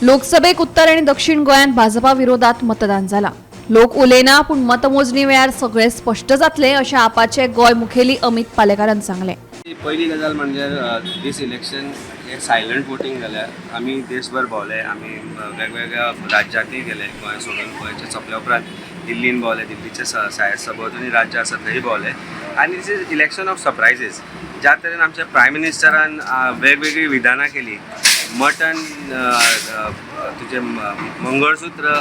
लोकसभेक उत्तर आनी दक्षिण गोंयांत भाजपा विरोधात मतदान जालां. लोक उलयना पूण मतमोजणी वेळार सगळें स्पश्ट जातलें अशें आपाचे गोंय मुखेली अमित पालेकारान सांगलें. पहिली गजाल म्हणजे दीस इलेक्शन हे सायलंट वोटींग जाल्या. आमी देशभर भोंवले, आमी वेगवेगळ्या राज्यांतूय गेले. गोंय सोडून, गोंयचे सोंपल्या उपरांत दिल्लीन भोंवले, दिल्लीचे सभोवतणी राज्य आसा थंय भोंवले आनी this is election of surprises. ज्या तरेन आमच्या प्रायम मिनिस्टरान वेगवेगळीं विधानां केली, मटन, तुजें मंगळसूत्र,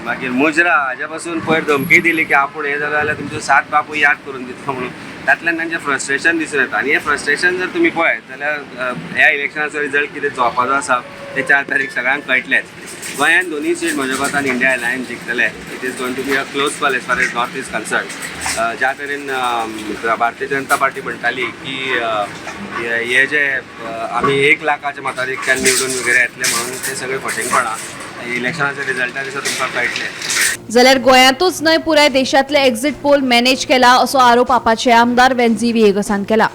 मागीर मुजरा, हाज्या पासून पयर धमकी दिली की आपूण हें जालें जाल्यार तुमच्यो सात बापूय याद करून दितलो म्हणून, तातल्यान तांचें फ्रस्ट्रेशन दिसून येता. आनी हें फ्रस्ट्रेशन जर तुमी पळयत जाल्यार ह्या इलेक्शनाचो रिजल्ट कितें जावपाचो आसा ते 4 तारीख सगळ्यांक कळटलेंच. गोंयांत दोनूय सीट म्हज्या कोतान इंडिया अलायन्स जिखतले. It is going to be a close call as far as North is concerned. ज्या तरेन भारतीय जनता पार्टी म्हणटाली की हे जे आमी 1 लाखाच्या मताधिक्यान निवडून वगैरे येतले म्हणून, ते सगळे फटींगपणां. इलेक्शनाच्या रिजल्टा दिसा तुमकां कळटलें. जाल्यार गोंयांतूच न्हय, पुराय देशांतले एक्झिट पोल मॅनेज केला असो आरोप आपाचे आमदार वेन्झी व्हिएगसान केला.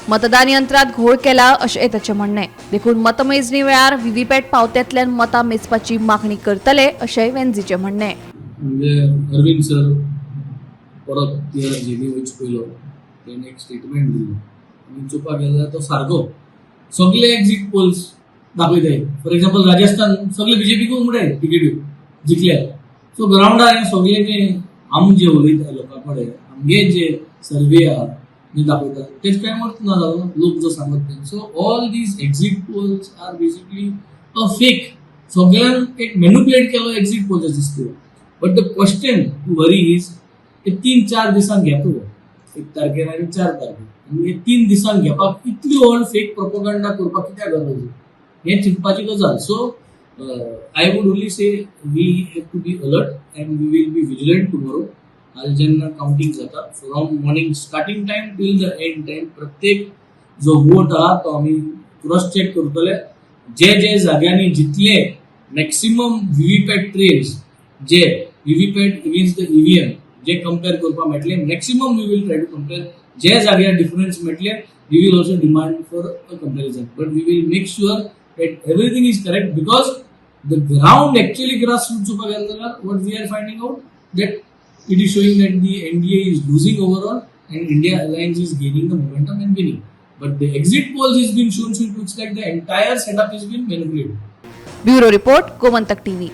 मतदान यंत्रात घोळ केला अशें ताचें म्हणणें. देखून मतमेजणी वेळार व्हीव्हीपॅट पावत्यांतल्यान मतां मेजपाची मागणी करतले अशें वेन्झीचें म्हणणें. म्हणजे अरविंद सर परत तिहार जेली वयच पयलो तेणे एक स्टेटमेंट दिलो आनी चोवपाक गेलो जाल्यार तो सारको सगळे एक्झिट पोल्स दाखयताय. फॉर एक्झाम्पल, राजस्थान सगळे बीजेपीक उमडाय टिकेट्यो जिखल्या. सो ग्रावंडार हे सगळे जे आमी जे उलयता लोकां कडेन, आमगे जे सर्वे आहा जे दाखयता, तेच कांय अर्थ ना जालो लोक जो सांगत ते. So all these exit polls are basically a fake. सगळ्यांक एक मॅन्युपुलेट केलो एक्झिट पोल्स दिसता. But the question to worry is ते 3-4 दिसांक घेतो, 1 तारखेर आनी 4 तारखेर, आनी हे 3 दिसांक घेवपाक इतली व्हड फेक प्रोपोगंडा करपाक कित्याक गरज, हें चिंतपाची गजाल. So I would only say we have to be alert and we will be vigilant tomorrow. आज जेन्ना काउंटींग जाता, from morning starting time till the end time, प्रत्येक जो वोट आहा तो आमी क्रॉस चेक करतले. जे जे जाग्यांनी जितले maximum VVPAT trails, J VVPAT against the EVM J compare करपाक मेळटले, maximum we will try to compare. जे जाग्यार डिफरन्स मेळटले, we will also demand for a comparison, but we will make sure that everything is correct, because the ground, actually grassroots चोवपाक गेले जाल्यार, what we are finding out, that it is showing that the NDA is losing overall and India Alliance is gaining the momentum and winning. But the exit polls has been shown, so it looks like the entire setup has been manipulated. Bureau report, Gomantak TV.